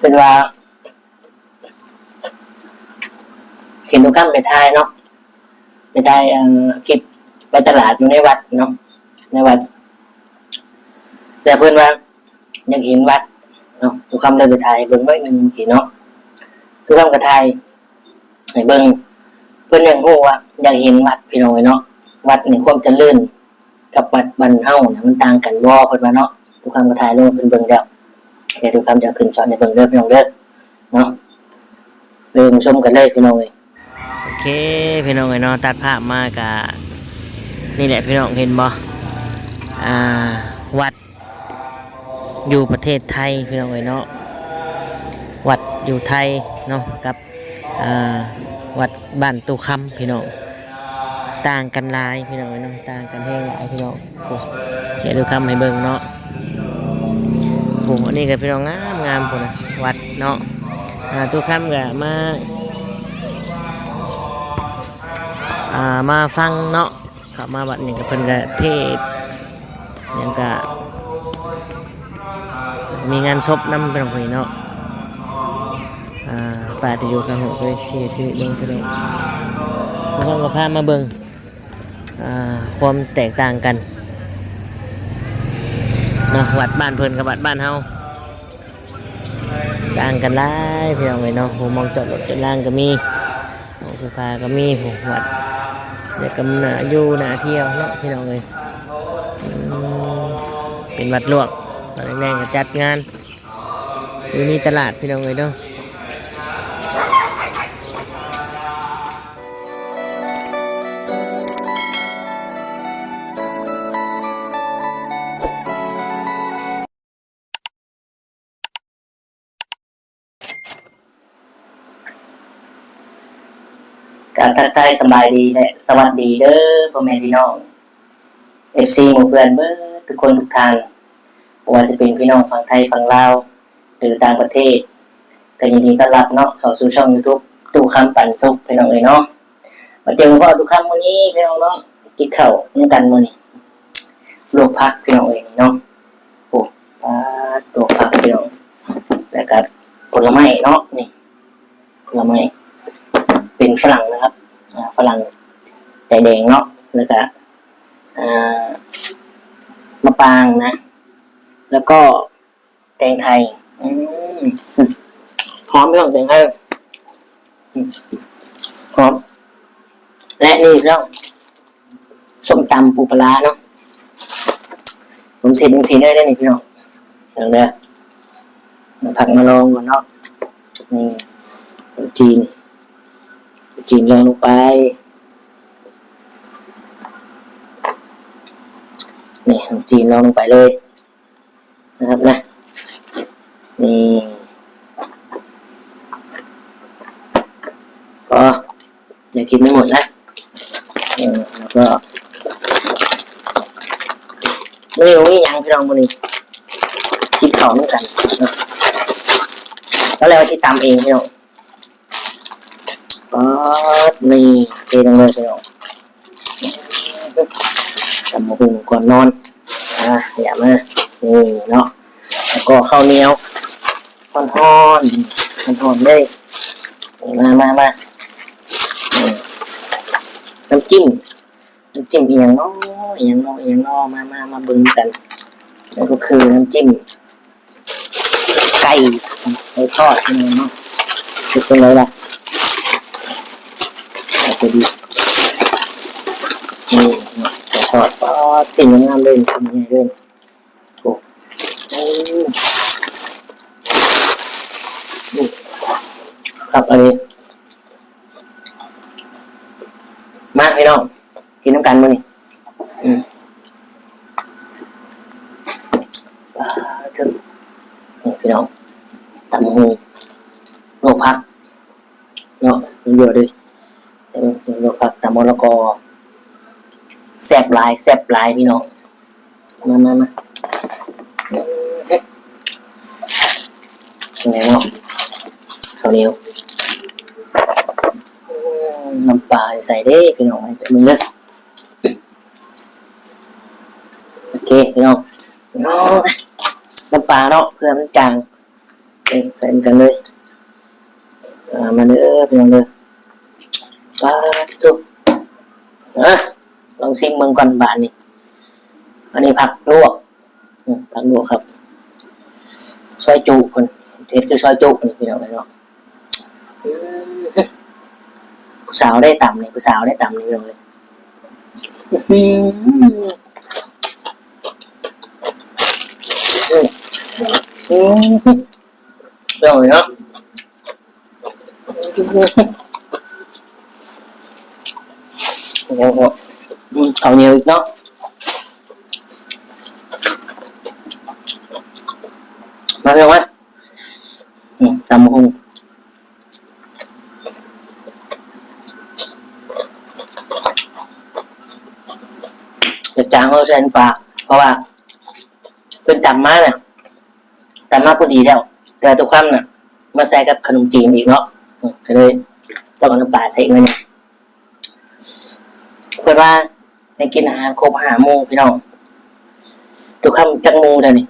ເພິ່ນວ່າ ເຫັນທຸກຄຳໄປຖ່າຍເນາະ ໄປຖ່າຍ ເອີ ຄລິບໄປຕະຫຼາດຢູ່ໃນວັດເນາະ ໃນວັດ ແລ້ວເພິ່ນວ່າຢາກເຫັນວັດເນາະ ທຸກຄຳເລີຍໄປຖ່າຍໃຫ້ເບິ່ງໜ້ອຍໜຶ່ງຊີ້ເນາະ ທຸກຄຳກໍຖ່າຍໃຫ້ເບິ່ງ ເພິ່ນຢາກຮູ້ວ່າ ຢາກເຫັນວັດພີ່ນ້ອງເອີຍເນາະ ວັດນີ້ຄວາມຈະເລີນ ກັບວັດບ້ານເຮົານະ ມັນຕ່າງກັນບໍ່ ເພິ່ນວ່າເນາະ ທຸກຄຳກໍຖ່າຍລົງໃຫ້ເພິ່ນເບິ່ງແລ້ວ ແຕ່ທຸກຄຳຈະຂຶ້ນຊັອດໃຫ້ເບິ່ງເດີພີ່ນ້ອງເດີເນາະ ໄປເບິ່ງຊົມກັນເລີຍພີ່ນ້ອງເອີຍ. ໂອເຄພີ່ນ້ອງເອີຍເນາະ ຕັດພາບມາກະນີ້ແຫຼະພີ່ນ້ອງ ເຫັນບໍ່ ອ່າ ວັດຢູ່ປະເທດໄທພີ່ນ້ອງເອີຍເນາະ ວັດຢູ່ໄທເນາະ ກັບ ອ່າ ວັດບ້ານຕູ້ຄຳພີ່ນ້ອງ ຕ່າງກັນຫຼາຍພີ່ນ້ອງເອີຍເນາະ ຕ່າງກັນແຮງຫຼາຍພີ່ນ້ອງ. ໂອ້ ດຽວຕູ້ຄຳໃຫ້ເບິ່ງເນາະ ໂອ້ ອັນນີ້ກໍພີ່ນ້ອງງາມໆ ພຸ້ນນະ ວັດເນາະ ອ່າ ຕູ້ຄຳກໍມາ ອ່າ ມາຟັງເນາະ ເຂົ້າມາວັດນີ້ກໍເພິ່ນກໍເທດ ຫຍັງກະມີງານສົບນຳພີ່ນ້ອງເອີຍເນາະ ອ່າ ປ້າທີ່ຢູ່ຂ້າງນອກກໍໄດ້ເສຍຊີວິດລົງພີ່ນ້ອງ ເຮົາກໍພາມາເບິ່ງ ອ່າ ຄວາມແຕກຕ່າງກັນເນາະ ວັດບ້ານເພິ່ນກັບວັດບ້ານເຮົາ ຕ່າງກັນຫຼາຍພີ່ນ້ອງເອີຍເນາະ ໂອ້ ໝ່ອງຈອດລົດຈອດລາງກໍມີ ຫ້ອງໂຊຟາກໍມີ ໂອ້ ວັດ ແລ້ວກໍໜ້າຢູ່ໜ້າທ່ຽວເນາະພີ່ນ້ອງເອີຍ ອືມ ເປັນວັດຫຼວງ ຕອນແລງໆກໍຈັດງານ ຫຼືມີຕະຫຼາດພີ່ນ້ອງເອີຍເນາະ. ກາບທັກທາຍສະບາຍດີ ແລະ ສະຫວັດດີເດີພໍ່ແມ່ພີ່ນ້ອງ ເອັຟຊີ ໝູ່ເພື່ອນເບິດທຸກຄົນທຸກທ່ານ ບໍ່ວ່າຊິເປັນພີ່ນ້ອງຝັ່ງໄທຝັ່ງລາວ ຫຼືຕ່າງປະເທດ ກໍຍິນດີຕ້ອນຮັບເນາະ ເຂົ້າສູ່ຊ່ອງຢູທູບ ຕູ້ຄຳປັນສຸກ ພີ່ນ້ອງເອີຍເນາະ. ມາເຈີກັນພໍ້ທຸກຄຳມື້ນີ້ພີ່ນ້ອງເນາະ ກິນເຂົ້ານຳກັນມື້ນີ້ ລວກຜັກພີ່ນ້ອງເອີຍນີ້ເນາະ ໂອ້ ປາດ ລວກຜັກພີ່ນ້ອງ ແລ້ວກະຜົນລະໄມ້ເນາະ ນີ້ ຜົນລະໄມ້ ເປັນຝຣັ່ງນະຄັບ ອ່າ ຝຣັ່ງໃຈແດງເນາະ ແລ້ວກະ ອ່າ ມະປາງນະ ແລ້ວກໍ ແຕງໄທ ອືມ ຫອມພີ່ນ້ອງ ແຕງໄທ ອືມ ຫອມ ແລະ ນີ້ພີ່ນ້ອງ ສົ້ມຕຳປູປາຮ້າເນາະ ຜົມເຮັດຈັ່ງຊີ້ເລີຍເດີນີ້ພີ່ນ້ອງ ເບິ່ງເດີ ເອົາຜັກມາລອງກ່ອນເນາະ ນີ້ ຂະໜົມຈີນ ຂະໜົມຈີນລອງລົງໄປ ນີ້ ຂະໜົມຈີນລອງລົງໄປເລີຍ ນະຄັບນະ ນີ້ ພໍ ຢ່າກິນໄປໝົດນະ ເອີ ແລ້ວກໍ ມື້ນີ້ບໍ່ມີຫຍັງພີ່ນ້ອງ ມື້ນີ້ກິນເຂົ້ານຳກັນເນາະ ຕອນແລກວ່າຊິຕຳເອງພີ່ນ້ອງ ປາດ ນີ້ ເທລົງເລີຍພີ່ນ້ອງ ຕຳບັກຫຸ່ງກ່ອນນອນ ອ່າ ຢ່າມາ ນີ້ເນາະ ແລ້ວກໍເຂົ້າໜຽວ ຮ້ອນໆ ຮ້ອນໆເລີຍ ມາ ມາ ມາ ນ້ຳຈິ້ມ ນ້ຳຈິ້ມອີ່ຫຍັງເນາະ ອີ່ຫຍັງເນາະ ອີ່ຫຍັງເນາະ ມາ ມາ ມາເບິ່ງນຳກັນ ນັ້ນກໍຄືນ້ຳຈິ້ມ ໄກ່ ໄກ່ທອດ ພີ່ນ້ອງເນາະ ເປັນຈັ່ງໃດລະ ເອົາໄປດີ ນີ້ເນາະ ໄກ່ທອດ ປາດ ຊິ້ນງາມເລີຍ ຊິ້ນໃຫຍ່ເລີຍ ໂອ້ ໂອ້ ຄັກອີ່ຫຼີ ມາພີ່ນ້ອງ ກິນນຳກັນມື້ນີ້ ອືມ ປາດ ເຖິງ ນີ້ພີ່ນ້ອງ ຕຳບັກຫຸ່ງ ລວກຜັກເນາະ ມັນຢູ່ເດ້ ລວກຜັກ ຕຳມະລະກອ ແຊບຫຼາຍ ແຊບຫຼາຍພີ່ນ້ອງ ມາ ມາ ມາ ເອົາແນ່ເນາະ ເຂົ້າໜຽວ ອືມ ນ້ຳປາໃສ່ເດ້ພີ່ນ້ອງ ເບິ່ງເດີ ໂອເຄພີ່ນ້ອງ ນ້ຳປາເນາະ ເພື່ອມັນຈາງ ໃສ່ນຳກັນເລີຍ. ອ່າ ມາເດີພີ່ນ້ອງເດີ. ປາດໂທ້ ອ່ະ ລອງຊີມເບິ່ງກ່ອນບາດນີ້. ອັນນີ້ຜັກລວກ ອືມ ຜັກລວກຄັບ ຊອຍຈຸເພິ່ນ ເຮັດຄືຊອຍຈຸນີ້ພີ່ນ້ອງເອີຍເນາະ. ອືມ ຜູ້ສາວໄດ້ຕຳນີ້ ຜູ້ສາວໄດ້ຕຳນີ້ພີ່ນ້ອງເອີຍ. ອືມ ອືມ ພີ່ນ້ອງເອີຍເນາະ. ເຂົ້າໜຽວອີກເນາະ. ມາເດີມາ ອືມ ຕຳບັກຫຸ່ງ ຈາງໆ ເຮົາໃສ່ນ້ຳປາ ເພາະວ່າເພິ່ນຕຳມານະ ຕຳມາພໍດີແລ້ວ ແຕ່ວ່າຕຸກຄຳນະ ມາໃສ່ກັບຂະໜົມຈີນອີກເນາະ ອືມ ກໍເລີຍຕ້ອງເອົານ້ຳປາໃສ່ອີກໜ້ອຍໜຶ່ງ. ເພິ່ນວ່າໃຫ້ກິນອາຫານຄົບຫ້າໝູ່ພີ່ນ້ອງ. ຕຸກຄຳຈັກໝູ່ແລ້ວນີ້?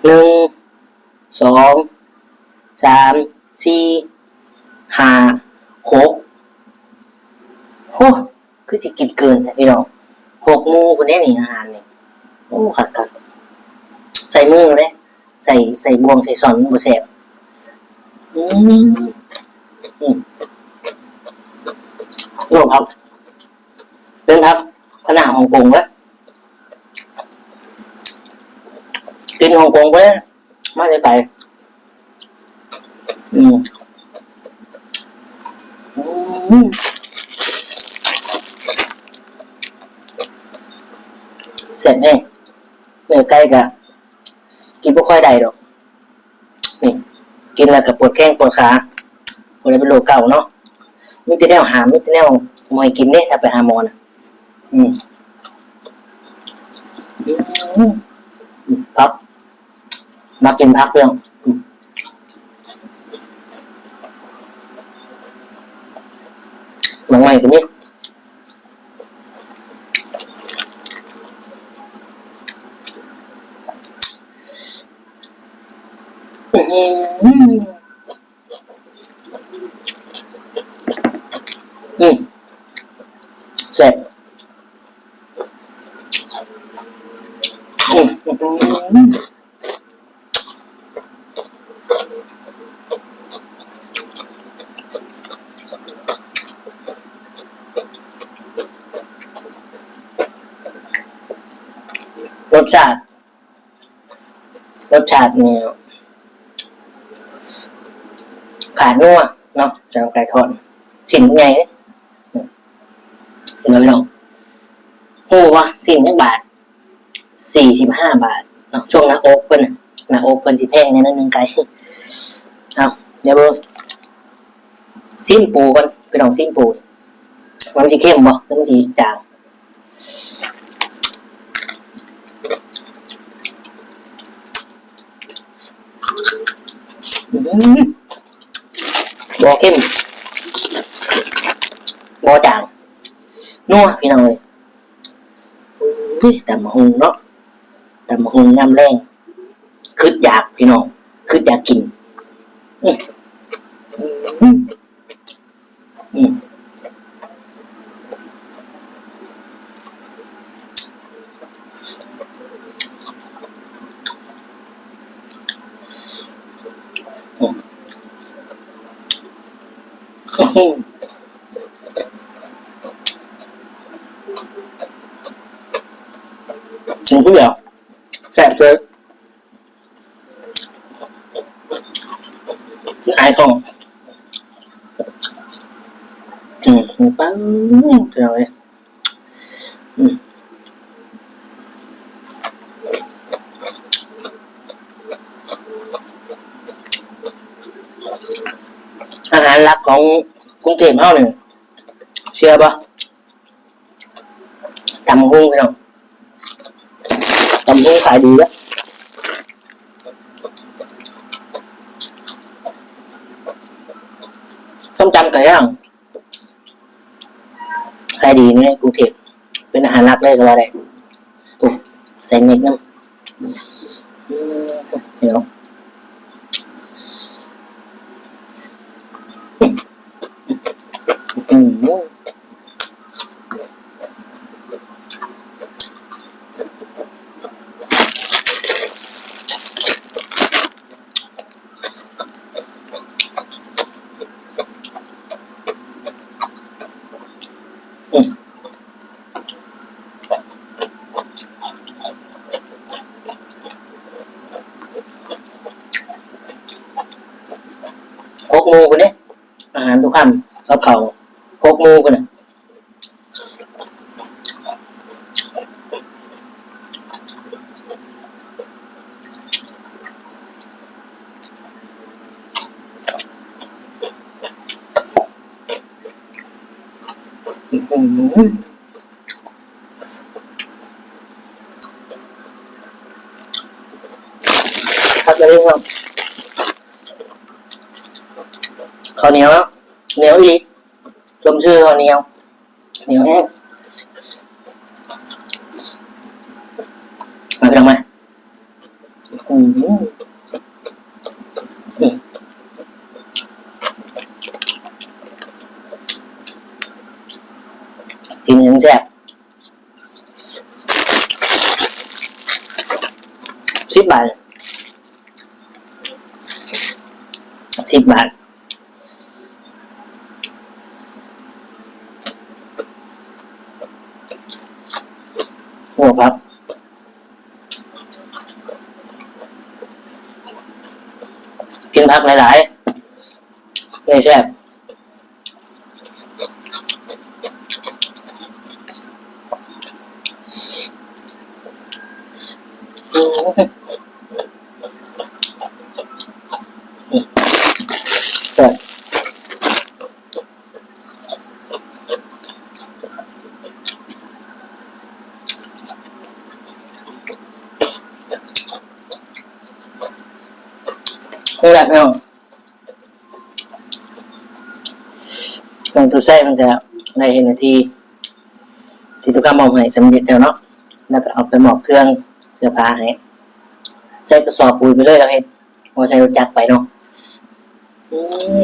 ໜຶ່ງ ສອງ ສາມ ສີ່ ຫ້າ ຫົກ ໂຫ ຄືຊິກິນເກີນແທ້ພີ່ນ້ອງ ຫົກໝູ່ພຸ້ນເດ້ນີ້ ອາຫານນີ້. ໂອ້ ຄັກໆ ໃສ່ມືເດ້ ໃສ່ ໃສ່ບ່ວງໃສ່ຊ້ອນມັນບໍ່ແຊບ. ອືມ ອືມ ລວກຜັກ ເປັນຜັກຄະນ້າຮົງກົງເດ້ ກິນຮົງກົງເດ້. ມາແຕ່ໄກ ອືມ ອືມ ແຊບແຮງ. ເນື້ອໄກ່ກະກິນບໍ່ຄ່ອຍໄດ້ດອກ ນີ້ ກິນແລ້ວກະປວດແຂ້ງປວດຂາ ຜູ້ໃດເປັນໂລກເກົາເນາະ. ມີແຕ່ແນວຫ້າມ ມີແຕ່ແນວບໍ່ໃຫ້ກິນເດ້ ຖ້າໄປຫາໝໍນະ. ອືມ ອືມ ອືມ ຜັກ ມັກກິນຜັກເລື່ອງ ອືມ ໝາກໄມ້ກໍມີ ອືມ ອືມ ແຊບ ອືມ ອືມ ລົດຊາດ ລົດຊາດນີ້ຂາດນົວເນາະ ສຳລັບໄກ່ທອດ ຊິ້ນໃຫຍ່ເດ້ ເຫັນບໍ່ພີ່ນ້ອງ? ຮູ້ບໍ່ ຊິ້ນຈັກບາດ? ສີ່ສິບຫ້າບາດເນາະ. ຊ່ວງໜ້າອົກເພິ່ນນະ ໜ້າອົກເພິ່ນຊິແພງແດ່ໜ້ອຍໜຶ່ງໄກ່. ເອົາ ດຽວເບິ່ງ ຊີມປູກ່ອນ ພີ່ນ້ອງ ຊີມປູ ວ່າມັນຊິເຄັມບໍ່ ຫຼືມັນຊິຈາງ? ອືມ ບໍ່ເຄັມ ບໍ່ຈາງ ນົວ ພີ່ນ້ອງເອີຍ. ອຸ້ຍ ຕຳບັກຫຸ່ງເນາະ ຕຳບັກຫຸ່ງຍາມແລງ ຄຶດຢາກພີ່ນ້ອງ ຄຶດຢາກກິນ. ອືມ ອືມ ອືມ ອືມ ກິນຜູ້ດຽວ ແຊບເຊີຍ ອາຍກ້ອງ. ອືມ ປັງ ພີ່ນ້ອງເອີຍ. ອືມ ອາຫານຫຼັກຂອງກຸງເທບເຮົານີ້ ເຊື່ອບໍ່? ຕຳບັກຫຸ່ງພີ່ນ້ອງ ຕຳບັກຫຸ່ງຂາຍດີເດ້. ສົ້ມຕຳໄກ່ຍ່າງຂາຍດີໃນກຸງເທບ ເປັນອາຫານຫຼັກເລີຍກໍວ່າໄດ້. ໂອ້ ໃສ່ເມັກນຳ ອືມ ພີ່ນ້ອງ. ອືມ ອືມ ຫົກໂມງພຸ້ນເດ້ ອາຫານທຸກຄ່ຳ ກັບເຂົ້າ ຫົກໂມງພຸ້ນນະ. ຄັກອີ່ຫຼີເນາະ ເຂົ້າໜຽວເນາະ ໜຽວອີ່ຫຼີ ສົມຊື່ເຂົ້າໜຽວ ໜຽວແຮງ ມາ ພີ່ນ້ອງມາ. ອືມ ອືມ ກິນແຮງແຊບ ສິບບາດ ສິບບາດ. ຫົວຜັກ ກິນຜັກຫຼາຍໆ ໄດ້ແຊບ. ນີ້ແຫຼະພີ່ນ້ອງ ເຄື່ອງຕູ້ໃຊ້ມັນກະໄດ້ເຮັດໜ້າທີ່ທີ່ຕຸກຄຳມອບໃຫ້ສຳເລັດແລ້ວເນາະ ແລ້ວກະເອົາໄປມອບເຄື່ອງເສື້ອຜ້າໃຫ້ ໃສ່ກະສອບປຸຍໄປເລີຍ ແລ້ວເຮັດ ບໍ່ໃສ່ລົດຈັກໄປເນາະ. ອືມ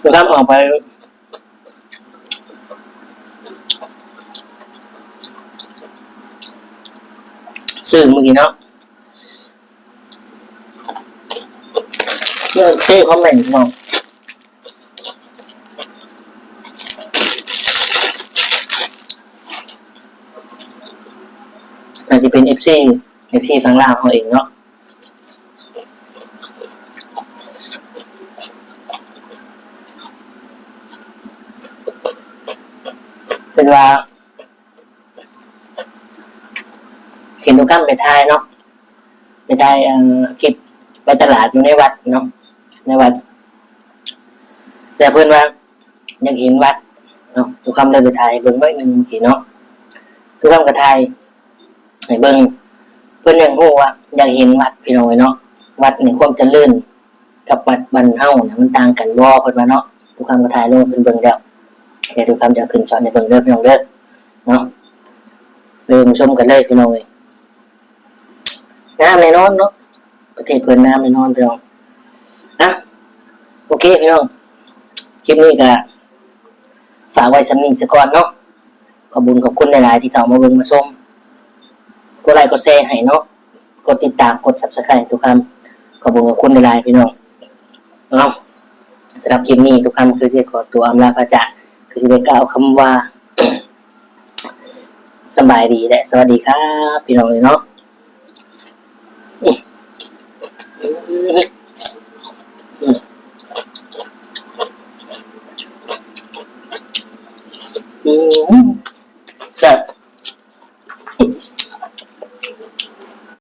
ຄືຄຳອອກໄປຊື້ມື້ກີ້ເນາະ ເລື່ອງເຊຄອມເມັນເນາະ. ອາດຊິເປັນເອັຟຊີ ເອັຟຊີຝັ່ງລາວເຮົາເອງເນາະ ເພິ່ນວ່າ ເຫັນຕຸກຄຳໄປຖ່າຍເນາະ ໄປຖ່າຍ ເອີ ຄລິບໄປຕະຫຼາດຢູ່ໃນວັດເນາະ ໃນວັດ ແຕ່ເພິ່ນວ່າຢາກເຫັນວັດເນາະ ຕຸກຄຳເລີຍໄປຖ່າຍໃຫ້ເບິ່ງໜ້ອຍໜຶ່ງຊີ້ເນາະ ຕຸກຄຳກະຖ່າຍໃຫ້ເບິ່ງ ເພິ່ນຢາກຮູ້ວ່າ ຢາກເຫັນວັດພີ່ນ້ອງເອີຍເນາະ ວັດນີ້ຄວາມຈະເລີນ ກັບວັດບ້ານເຮົານະ ມັນຕ່າງກັນບໍ່ ເພິ່ນວ່າເນາະ ຕຸກຄຳກະຖ່າຍລົງໃຫ້ເພິ່ນເບິ່ງແລ້ວ ດຽວຕຸກຄຳຈະຂຶ້ນຊັອດໃຫ້ເບິ່ງເດີພີ່ນ້ອງເດີເນາະ ໄປເບິ່ງຊົມກັນເລີຍພີ່ນ້ອງເອີຍ ງາມແນ່ນອນເນາະ ປະເທດເພິ່ນງາມແນ່ນອນພີ່ນ້ອງ ອະ ໂອເຄພີ່ນ້ອງ ຄລິບນີ້ກະຝາກໄວ້ສ່ຳນີ້ສາກ່ອນເນາະ ຂອບບຸນຂອບຄຸນຫຼາຍໆທີ່ເຂົ້າມາເບິ່ງມາຊົມ ກົດໄລກົດແຊໃຫ້ເນາະ ກົດຕິດຕາມ ກົດຊັບສະໄຄຣບໃຫ້ຕຸກຄຳ ຂອບຄຸນຂອບຄຸນຫຼາຍໆພີ່ນ້ອງເນາະ ສຳລັບຄລິບນີ້ຕຸກຄຳຄືຊິຂໍຕົວອຳລາພາຈາກ ຄືຊິໄດ້ກ່າວຄຳວ່າ ສະບາຍດີ ແລະ ສະຫວັດດີຄັບ ພີ່ນ້ອງເອີຍເນາະ. ອືມ ອືມ